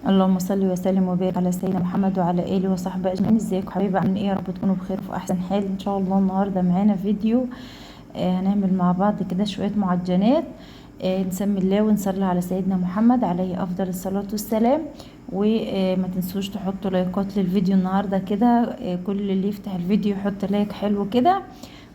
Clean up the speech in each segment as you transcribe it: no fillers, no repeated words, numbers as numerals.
اللهم صل وسلم وبارك على سيدنا محمد وعلى اله وصحبه اجمعين. ازيكم حبايبي؟ عاملين ايه؟ يا رب تكونوا بخير وفي احسن حال ان شاء الله. النهارده معانا فيديو هنعمل مع بعض كده شوية معجنات. نسمي الله ونصلي على سيدنا محمد عليه افضل الصلاة والسلام. وما تنسوش تحطوا لايكات للفيديو النهارده كده، كل اللي يفتح الفيديو يحط like حلو كده،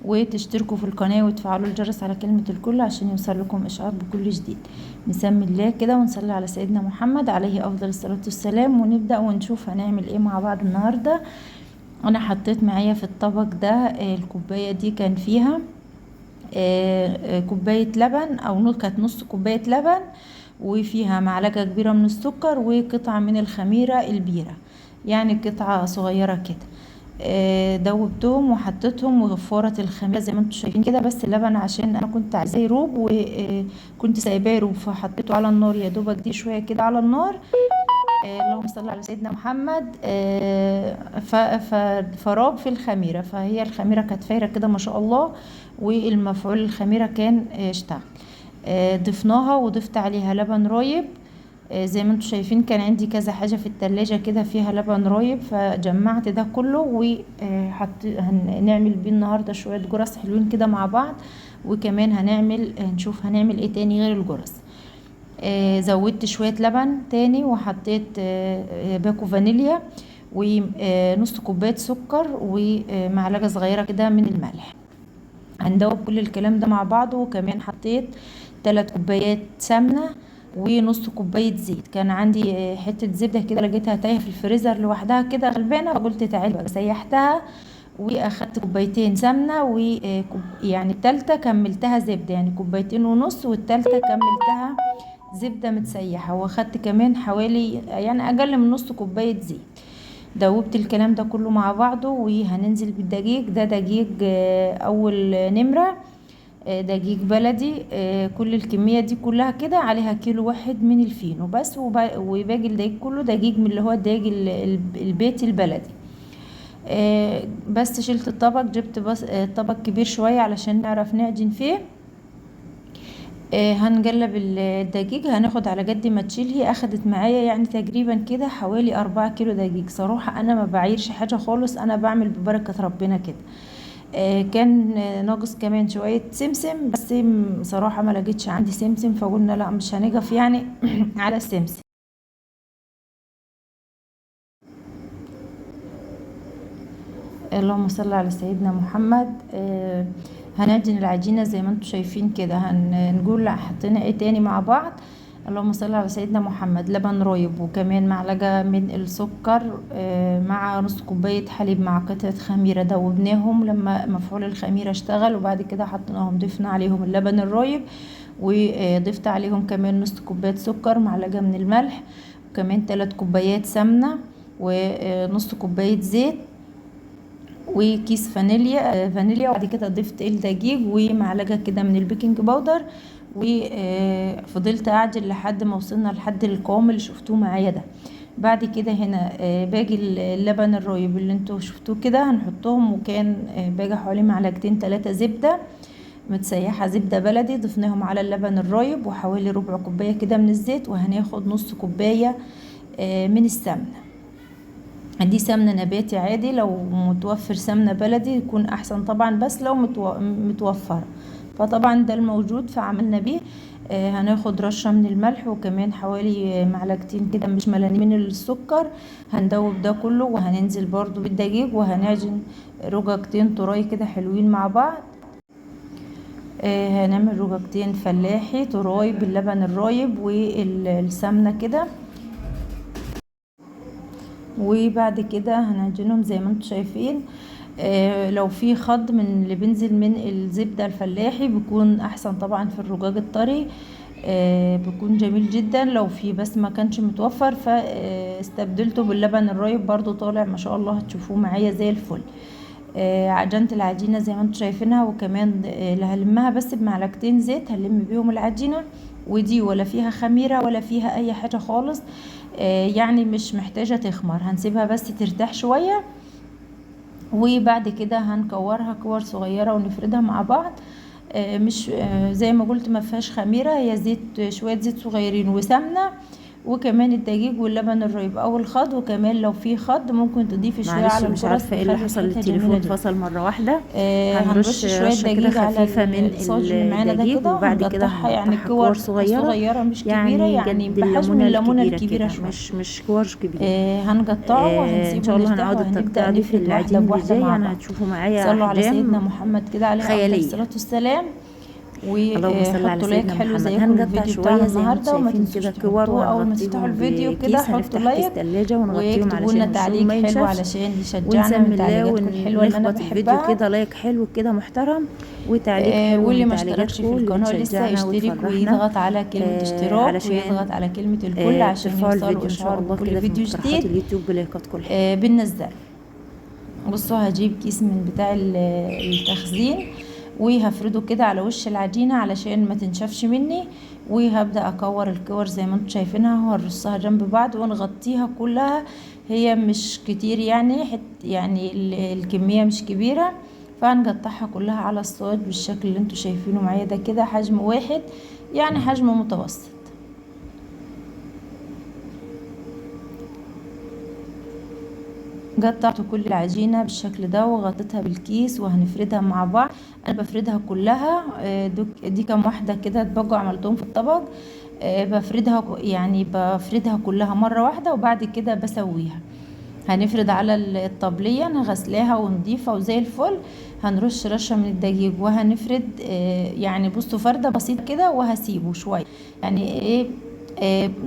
وتشتركوا في القناة وتفعلوا الجرس على كلمة الكل عشان يوصل لكم اشعار بكل جديد. نسمي الله كده ونصلي على سيدنا محمد عليه افضل الصلاة والسلام، ونبدأ ونشوف هنعمل ايه مع بعض النهاردة. انا حطيت معايا في الطبق ده، الكوباية دي كان فيها كوباية لبن او كانت نص كوباية لبن، وفيها معلقة كبيرة من السكر وقطعة من الخميرة البيرة، يعني قطعة صغيرة كده. دوبتهم وحطيتهم وفورت الخميره زي ما انتم شايفين كده. بس اللبن عشان انا كنت عايزاه يروب وكنت سايباه يروب، فحطيته على النار يا دوبك دي شوية كده على النار. اللهم صل على سيدنا محمد. فراب في الخميره، فهي الخميره كانت فايره كده ما شاء الله، والمفعول الخميره كان اشتغل. ضفناها وضفت عليها لبن رايب. زي ما انتم شايفين كان عندي كذا حاجة في التلاجة كده فيها لبن رايب، فجمعت ده كله وحط. هنعمل بيه النهاردة شوية جرس حلوين كده مع بعض، وكمان هنشوف هنعمل ايه تاني غير الجرس. زودت شوية لبن تاني وحطيت باكو فانيليا ونص كوباية سكر ومعلقة صغيرة كده من الملح. هندوب كل الكلام ده مع بعضه. وكمان حطيت 3 كوبايات سمنة ونص كوباية زيت. كان عندي حتة زبدة كده لقيتها تايهة في الفريزر لوحدها كده غلبانة، فقلت تعالي بقى. سيحتها واخدت كوبايتين سمنة و يعني التالتة كملتها زبدة، يعني كوبايتين ونص، والتالتة كملتها زبدة متسيحة. واخدت كمان حوالي يعني اقل من نص كوباية زيت. دوبت الكلام ده كله مع بعضه. وهننزل بالدقيق ده، دقيق اول نمرة، دقيق بلدي. كل الكمية دي كلها كده عليها كيلو واحد من الفينو بس، وباقي الدقيق كله دقيق من اللي هو الدقيق البيتي البلدي. بس شلت الطبق، جبت بس طبق كبير شوية علشان نعرف نعجن فيه. هنقلب الدقيق، هناخد على قد ما تشيل. هي اخدت معايا يعني تقريبا كده حوالي 4 كيلو دقيق. صراحة انا ما بعيرش حاجة خالص، انا بعمل ببركة ربنا كده. كان ناقص كمان شوية سمسم، بس صراحة ما لقيتش عندي سمسم، فقلنا لا مش هنقف يعني على السمسم. اللهم صل على سيدنا محمد. هنعجن العجينة زي ما انتم شايفين كده. هنقول حطينا ايه تاني مع بعض. اللهم صل على سيدنا محمد. لبن رايب، وكمان معلقة من السكر، مع نص كوباية حليب، مع قطعة خميرة. دوبناهم لما مفعول الخميرة اشتغل، وبعد كده حطيناهم، ضفنا عليهم اللبن الرايب، وضفت عليهم كمان نص كوباية سكر، معلقة من الملح، وكمان 3 كوبايات سمنة، ونص كوباية زيت، وكيس فانيليا. وبعد كده ضفت الدقيق ومعلقة كده من ال baking powder، وفضلت اعجن لحد ما وصلنا لحد القوام اللي شفتوه معايا ده. بعد كده هنا، باقي اللبن الرايب اللي انتوا شفتوه كده هنحطهم، وكان باقي حوالي معلقتين 3 زبدة متسيحة، زبدة بلدي، ضفناهم على اللبن الرايب، وحوالي ربع كوباية كده من الزيت. وهناخد نص كوباية من السمنة. دي سمنة نباتي عادي، لو متوفر سمنة بلدي يكون احسن طبعا، بس لو متوفرة فطبعا ده الموجود فعملنا بيه. هناخد رشة من الملح، وكمان حوالي معلقتين كده مش ملانين من السكر. هندوب ده كله، وهننزل برضو بالدقيق، وهنعجن رجاجتين طراي كده حلوين مع بعض. هنعمل رجاجتين فلاحي طراي باللبن الرايب والسمنة كده، وبعد كده هنعجنهم زي ما انتم شايفين. لو في خض من اللي بينزل من الزبدة الفلاحي بيكون احسن طبعا في الرجاج الطري، بيكون جميل جدا. لو في بس ما كانش متوفر فاستبدلته باللبن الرايب، برضو طالع ما شاء الله، هتشوفوه معايا زي الفل. عجنت العجينة زي ما انتم شايفينها، وكمان اللي هلمها بس بمعلقتين زيت هلم بيهم العجينة، ودي ولا فيها خميرة ولا فيها اي حاجة خالص، يعني مش محتاجة تخمر، هنسيبها بس ترتاح شوية، وبعد كده هنكورها كور صغيرة ونفردها مع بعض. مش زي ما قلت ما فيهاش خميرة، هي زيت، شوية زيت صغيرين وسمنة، وكمان الدقيق واللبن الرايب او الخض، وكمان لو في خض ممكن تضيفي شوية معلش على مش القرص، عارفه ايه اللي بيخلي حصل ريحتها جميلة للتليفون، جدا. فصل مرة واحدة. هنرش هنرش شوية رشه كده دقيق على خفيفة من الصاج اللي معانا ده الدقيق، كده، وبعد كده وهنقطعها يعني هنقطعها كور كور صغيرة، صغيرة مش كبيرة، يعني يعني قد بحجم الليمونه الليمونه الكبيرة الكبيرة كده، شوية. مش كور كبيرة. هنقطعه ان وهنسيبه شاء الله نرتاح، هنعود وهنبدأ التقطيع دي في نفرد واحدة العجين اللي بواحدة جاي، مع يعني بعض. هتشوفوا معايا صلوا على سيدنا احجام محمد كده عليه افضل خيالية. الصلاة والسلام. اللهم صل على وحطوا لايك سيدنا حلو محمد. زيكم هنقطع الفيديو بتاعنا شوية زي ما انتم النهارده، وما شايفين تنسوش كده كور، تحطوه اول ما تفتحوا وهنغطيهم الفيديو كده، بكيس، حطوا هنفتح كيس لايك تلاجة ونغطيهم واكتبوا علشان لنا وشهم تعليق ما حلو ينشفش، علشان يشجعنا ونسمي من الله تعليقاتكم الحلوة اللي انا ونخبط الفيديو بحبها. كده لايك حلو كده محترم، وتعليق حلو واللي من ما اشتركش تعليقاتكم في اللي القناة لسه بتشجعنا يشترك وتفرحنا، ويضغط على كلمة اشتراك علشان ويضغط على كلمة الكل عشان ترفعوا يوصلوا الفيديو ان شاء اشعار الله بكل كده في فيديو مقترحات جديد اليوتيوب بلايكاتكم الحلوة. بننزله. بصوا هجيب كيس من بتاع التخزين وهفرده كده على وش العجينة علشان ما تنشفش مني، وهبدأ اكور الكور زي ما انتم شايفينها، وهرصها جنب بعض ونغطيها كلها. هي مش كتير يعني، يعني الكمية مش كبيرة، فهنقطعها كلها على الصاج بالشكل اللي انتم شايفينه معايا ده كده، حجم واحد يعني حجم متوسط. قطعت كل العجينة بالشكل ده وغطيتها بالكيس، وهنفردها مع بعض. انا بفردها كلها، دي كام واحدة كده اتبقوا عملتهم في الطبق. بفردها يعني بفردها كلها مرة واحدة، وبعد كده بسويها. هنفرد على الطبلية، انا غسلاها ونضيفة وزي الفل. هنرش رشة من الدقيق وهنفرد، يعني بصوا فردة بسيطة كده، وهسيبه شوية يعني ايه،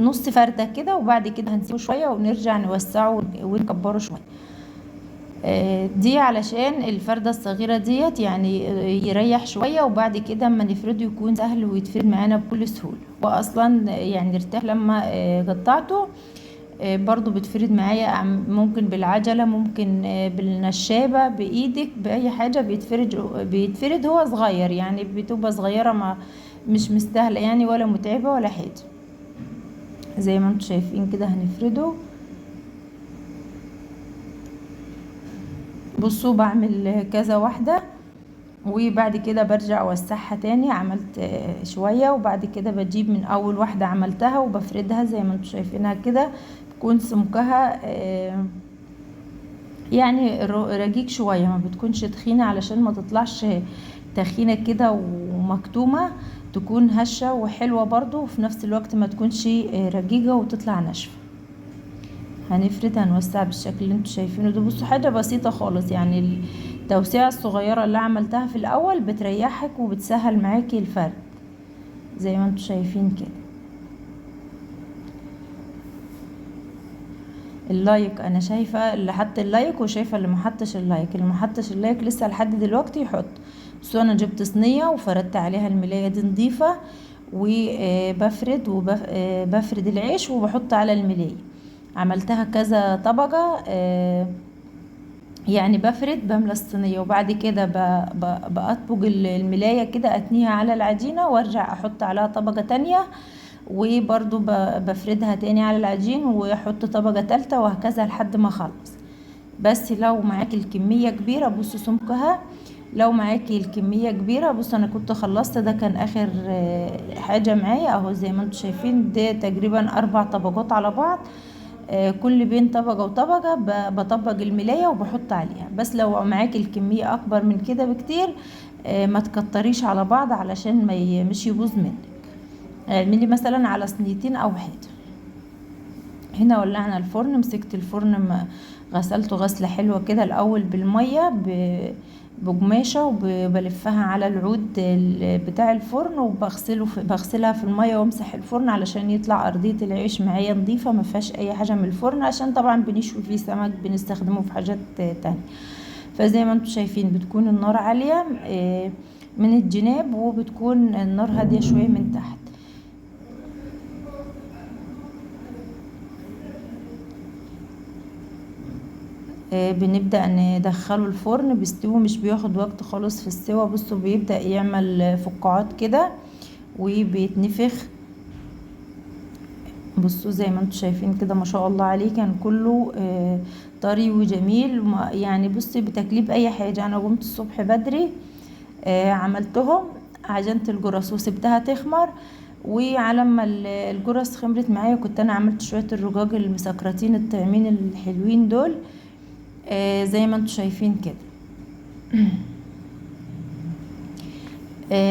نص فردة كده، وبعد كده هنسيبه شوية ونرجع نوسعه ونكبره شوية. دي علشان الفردة الصغيرة ديت يعني يريح شوية، وبعد كده اما نفرده يكون سهل ويتفرد معانا بكل سهولة. واصلا يعني ارتاح لما قطعته. برضو بتفرد معايا، ممكن بالعجلة، ممكن بالنشابة، بايدك، باي حاجة بيتفرد. هو صغير يعني، بتبقى صغيرة، ما مش مستاهلة يعني، ولا متعبة ولا حاجة. زي ما انتم شايفين كده هنفرده. بصوا بعمل كذا واحدة، وبعد كده برجع اوسعها تاني. عملت شوية، وبعد كده بجيب من اول واحدة عملتها وبفردها زي ما انتم شايفينها كده. بتكون سمكها يعني رقيق شوية، ما بتكونش تخينة علشان ما تطلعش تخينة كده ومكتومة، تكون هشة وحلوة برضو، وفي نفس الوقت ما تكونش رقيقة وتطلع ناشفة. هنفرد، هنوسع بالشكل اللي انتوا شايفينه ده. بصوا حاجة بسيطة خالص يعني، التوسيعة الصغيرة اللي عملتها في الأول بتريحك وبتسهل معاكي الفرد زي ما انتوا شايفين كده. اللايك انا شايفة اللي حط اللايك وشايفة اللي ما حطش اللايك، اللي ما حطش اللايك لسه لحد دلوقتي يحط. بصوا انا جبت صينية وفردت عليها الملاية دي نظيفة، وبفرد بفرد العيش وبحط على الملاية. عملتها كذا طبقة، يعني بفرد بملى الصينية، وبعد كده بأطبق الملاية كده، اتنيها على العجينة وارجع احط عليها طبقة تانية، وبرضو بفردها تاني على العجين واحط طبقة تالتة، وهكذا لحد ما اخلص. بس لو معاكي الكمية كبيرة، بصوا سمكها، لو معاكي الكمية كبيرة، بصوا انا كنت خلصت، ده كان اخر حاجة معايا اهو زي ما انتم شايفين. ده تقريبا 4 طبقات على بعض، كل بين طبقة وطبقة بطبق الملاية وبحط عليها. بس لو معاكي الكمية اكبر من كده بكتير، ما تكتريش على بعض علشان ما مش يبوظ منك. اعملي مثلا على صينيتين او حاجة. هنا ولعنا الفرن، مسكت الفرن غسلته غسلة حلوة كده الاول بالمية بقماشة، وبلفها على العود بتاع الفرن، وبغسله بغسلها في المية وامسح الفرن علشان يطلع ارضية العيش معايا نظيفة ما فيهاش اي حاجة من الفرن، عشان طبعا بنشوي فيه سمك بنستخدمه في حاجات تانية. فزي ما انتم شايفين بتكون النار عالية من الجناب، وبتكون النار هادية شوية من تحت. بنبدأ ندخله الفرن بيستوي، مش بياخد وقت خالص في السوا. بصوا بيبدأ يعمل فقاعات كده وبيتنفخ. بصوا زي ما انتم شايفين كده ما شاء الله عليه، كان كله طري وجميل. يعني بصي بتاكليه بأي حاجة. انا قمت الصبح بدري، عملتهم، عجنت الجرس وسبتها تخمر، وعلى ما الجرس خمرت معايا كنت انا عملت شوية الرجاج المسكرتين الطعمين الحلوين دول، زي ما انتم شايفين كده.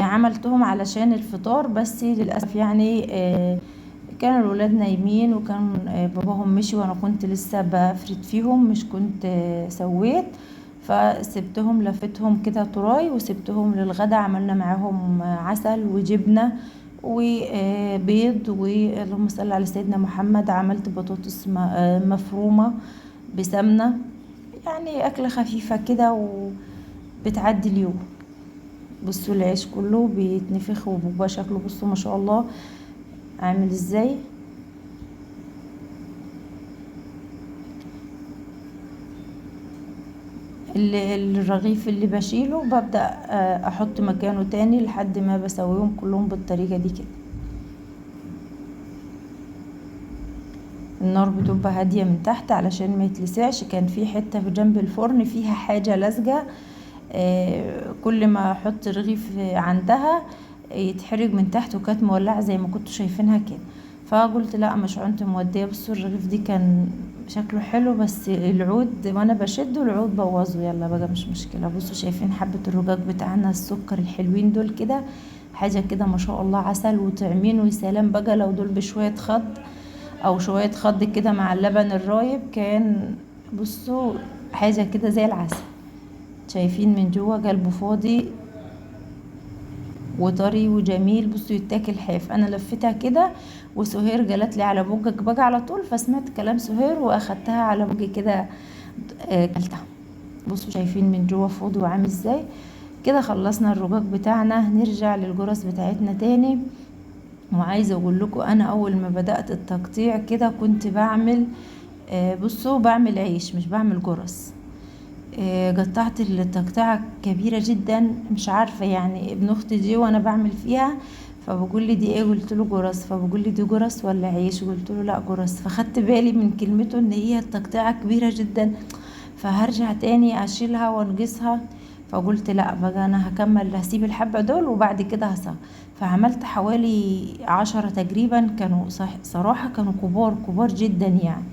عملتهم علشان الفطار، بس للاسف يعني كانوا الولاد نايمين وكان باباهم مشي وانا كنت لسه بفرد فيهم، مش كنت سويت، فسبتهم لفتهم كده طراي وسبتهم للغدا. عملنا معاهم عسل وجبنه وبيض، واللهم صل على سيدنا محمد. عملت بطاطس مفرومه بسمنه، يعني اكله خفيفة كده وبتعدي اليوم. بصوا العيش كله بيتنفخ وبيبقى شكله بصوا ما شاء الله عامل ازاي. الرغيف اللي بشيله ببدأ احط مكانه تاني لحد ما بسويهم كلهم بالطريقة دي كده. النار بتبقى هادية من تحت علشان ما يتلسعش. كان في حتة في جنب الفرن فيها حاجة لازجة، كل ما احط رغيف عندها يتحرق من تحت، وكانت مولعة زي ما كنتوا شايفينها كده. فقلت لا مش عنت مودية. بصوا الرغيف دي كان شكله حلو، بس العود وانا بشده العود بوظه، يلا بقى مش مشكلة. بصوا شايفين حبة الرجاج بتاعنا السكر الحلوين دول كده، حاجة كده ما شاء الله عسل وطعمين وسلام بقى. لو دول بشوية خض او شوية خض كده مع اللبن الرايب كان بصوا حاجة كده زي العسل. شايفين من جوه قلبه فاضي وطري وجميل، بصوا يتاكل حاف. انا لفتها كده وسهير جالت لي على بوجك بقى على طول، فسمعت كلام سهير واخدتها على بوجي كده، اكلتها. بصوا شايفين من جوه فاضي وعامل ازاي كده. خلصنا الرجاج بتاعنا، نرجع للجرس بتاعتنا تاني. وعايزه اقول لكم انا اول ما بدات التقطيع كده كنت بعمل، بصوا بعمل عيش مش بعمل جرس. قطعت التقطيعه كبيرة جدا، مش عارفه يعني ابن اختي دي وانا بعمل فيها فبقول لي دي ايه، قلت له جرس، فبقول لي دي جرس ولا عيش، قلت له لا جرس. فخدت بالي من كلمته ان هي التقطيعه كبيرة جدا، فهرجع تاني اشيلها وانجزها. فقلت لا بقى انا هكمل، هسيب الحبة دول وبعد كده هصغر. فعملت حوالي 10 تقريبا، كانوا صراحة كانوا كبار كبار جدا يعني.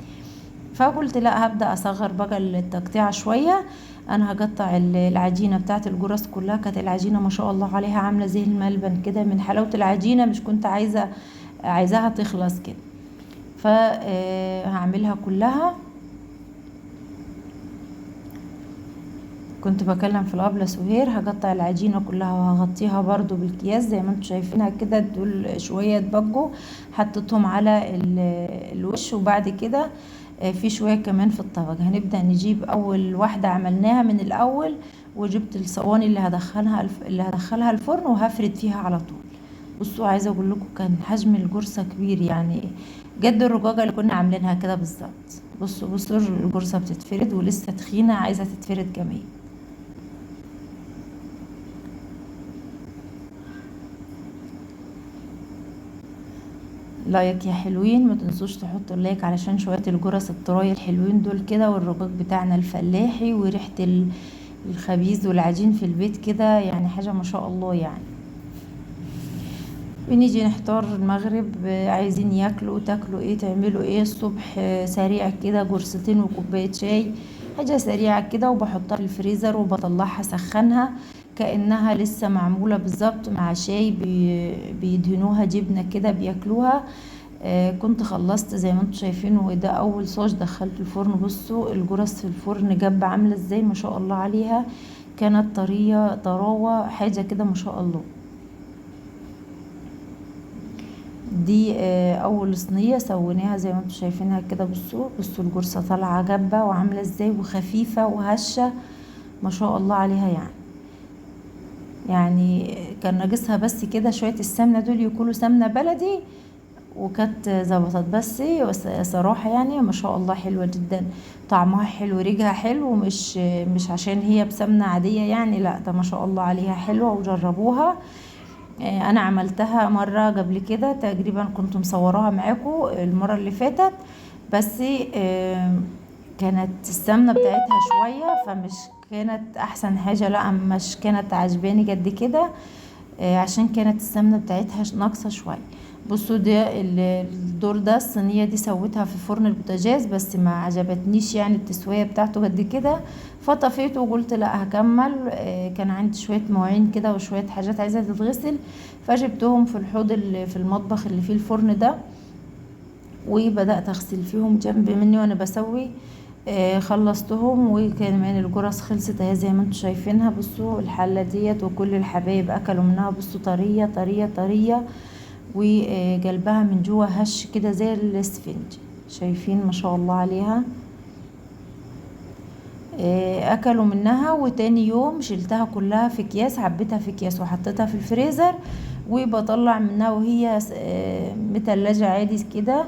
فقلت لا هبدا اصغر بقى التقطيعه شوية. انا هقطع العجينة بتاعه الجرس كلها. كانت العجينة ما شاء الله عليها عامله زي الملبن كده من حلاوة العجينة، مش كنت عايزاها تخلص كده. فهعملها كلها. كنت بكلم في الابله سهير، هقطع العجينة كلها وهغطيها برضو بالكياس زي ما انتم شايفينها كده. دول شوية اتبجوا حطيتهم على الوش، وبعد كده في شوية كمان في الطبق. هنبدا نجيب اول واحدة عملناها من الاول، وجبت الصواني اللي هدخلها الفرن وهفرد فيها على طول. بصوا عايزه اقول لكم كان حجم الجرصه كبير، يعني جد الرجاجه اللي كنا عاملينها كده بالظبط. بصوا الجرصه بتتفرد ولسه تخينة، عايزه تتفرد كمان. like يا حلوين، ما تنسوش تحطوا ال like علشان شوية الجرس الطرايه الحلوين دول كده، والرجاج بتاعنا الفلاحي وريحه الخبيز والعجين في البيت كده، يعني حاجة ما شاء الله. يعني بنيجي نحتار المغرب، عايزين ياكلوا، تاكلوا ايه، تعملوا ايه الصبح؟ سريع كده جرستين وكوبايه شاي، حاجة سريعة كده، وبحطها في الفريزر وبطلعها سخنها كأنها لسه معمولة بالظبط، مع شاي بيدهنوها جبنة كده بياكلوها. كنت خلصت زي ما انتم شايفين، وده اول صاج دخلته الفرن. بصوا الجرس في الفرن جب عاملة ازاي ما شاء الله عليها، كانت طرية طراوة حاجة كده ما شاء الله. دي اول صينية سويناها زي ما انتم شايفينها كده. بصوا الجرسة طالعة جبة وعاملة ازاي وخفيفة وهشة ما شاء الله عليها. يعني كان ناقصها بس كده شوية السمنة دول، يكونوا سمنة بلدي وكانت ظبطت. بس صراحة يعني ما شاء الله حلوة جدا، طعمها حلو، ريقها حلو، مش عشان هي بسمنة عادية يعني، لا ده ما شاء الله عليها حلوة وجربوها. انا عملتها مرة قبل كده تقريبا، كنت مصوراها معاكم المرة اللي فاتت، بس كانت السمنة بتاعتها شوية فمش كانت احسن حاجة، لا مش كانت عجباني قد كده، عشان كانت السمنة بتاعتها ناقصة شوية. بصوا ده الدور ده، الصينية دي سويتها في فرن البوتاجاز بس ما عجبتنيش يعني التسوية بتاعته قد كده، فطفيته وقلت لا هكمل. كان عندي شوية مواعين كده وشوية حاجات عايزة تتغسل، فجبتهم في الحوض اللي في المطبخ اللي فيه الفرن ده، وبدأت اغسل فيهم جنب مني وانا بسوي. خلصتهم، وكمان الجرس خلصت اهي زي ما انتم شايفينها. بصوا الحلة ديت وكل الحبايب اكلوا منها. بصوا طرية طرية طرية، وقلبها من جوه هش كده زي الاسفنج، شايفين ما شاء الله عليها. اكلوا منها. وتاني يوم شلتها كلها في اكياس، عبيتها في اكياس وحطيتها في الفريزر، وبطلع منها وهي متلجة عادي كده.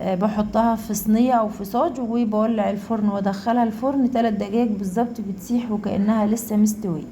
بحطها في صينية او في صاج، وبولع الفرن وادخلها الفرن 3 دقايق بالظبط، بتسيح وكأنها لسه مستوية.